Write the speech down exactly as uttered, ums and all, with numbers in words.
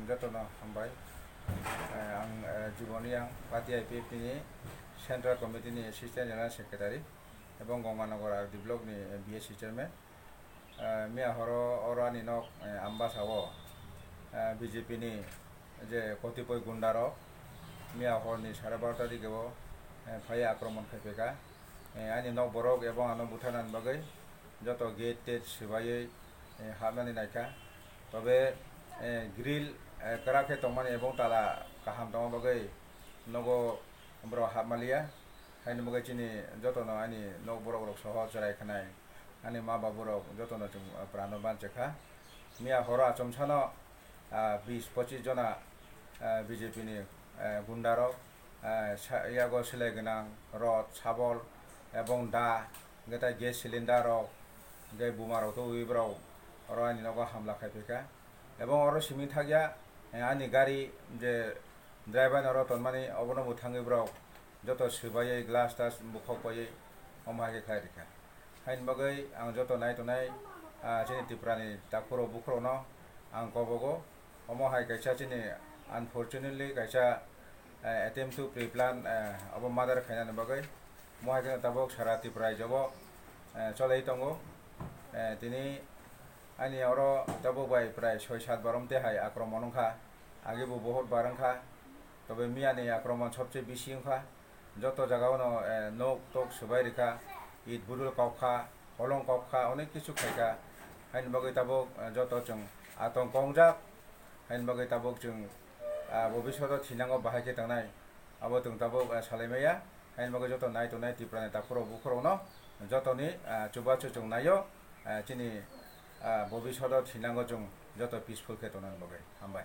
Jotono hambai. Eh, ang, eh, Jibon Reang, Pati I P F T ni Central Committee ni Assistant General Secretary, ebong Gonganagar R D Block ni, eh, B S C Chairman. Eh, miya horo oro ani nok, eh, Ambasa o, eh, B J P ni je kotipoi gunda rok miya hor ni sare barota dige o, eh, phai akromon khai phaikha. Eh, ani nok borok ebong ano butharnani bagwi joto gate tet swbaiwi, eh, habnani naikha. Tobe, eh, grill, eh, kwrak khe tongmani ebong tala kaham tongma bagwi nogo borok habmaliya. Haini bagwi chini jotono ani nok borok rok soho chwrai khnai, ani ma babu rok jotono chwng, ah, prano banchikha. Miya horo achomsano, ah, bis pochis jona, ah, B J P ni, eh, gunda rok, eh, sa-, yago selai gwnang rod, sabol, ebong da, hwnkhe tai gas cylinder rok, hwnkhe buma rok tubui borok oro ani nogo hamla khai phaikha. Ebong oro simi thakya, eh, ani gari je driver ni oro tonmani obono bo thangwi borok joto swbaiwi glass tas bukhok paiwi omo hai khe khlai rikha. Haini bagwi ang joto nai tongnai, ah, chini Tripura ni takhuk rok bukhuk rokno ang kobogo. Omo hai kaisa chini unfortunately kaisa, eh, attempt to pre-plan, eh, obo murder khainani bagwi. Omo hai kheno tabuk sara Tripura raijo o, eh, cholai tongo. Eh, tini ani oro tabuk bai prai soi sat bar omte hai akromon wngkha. Age bo bohot bar wngkha. Tobe miya ni akromon sobse bisi wngkha. Joto jaga o no, eh, nok tok swbai rikha, it budul kok kha, holong kok kha, onek kisu khai kha. Haini bagwi tabuk, eh, joto chwng atongko wngjak. Haini bagwi tabuk chwng, ah, bobishoto thinango bahai khe tongnai. Abo chwng tabuk, ah, salai maya. Haini bagwi joto nai tongnai Tripura ni takhuk rok bukhuk rokno jotoni, ah, chubachu chwng naio, ah, chini, ah, bobishoto thinango chwng joto peaceful khe tongnani bagwi. Hambai.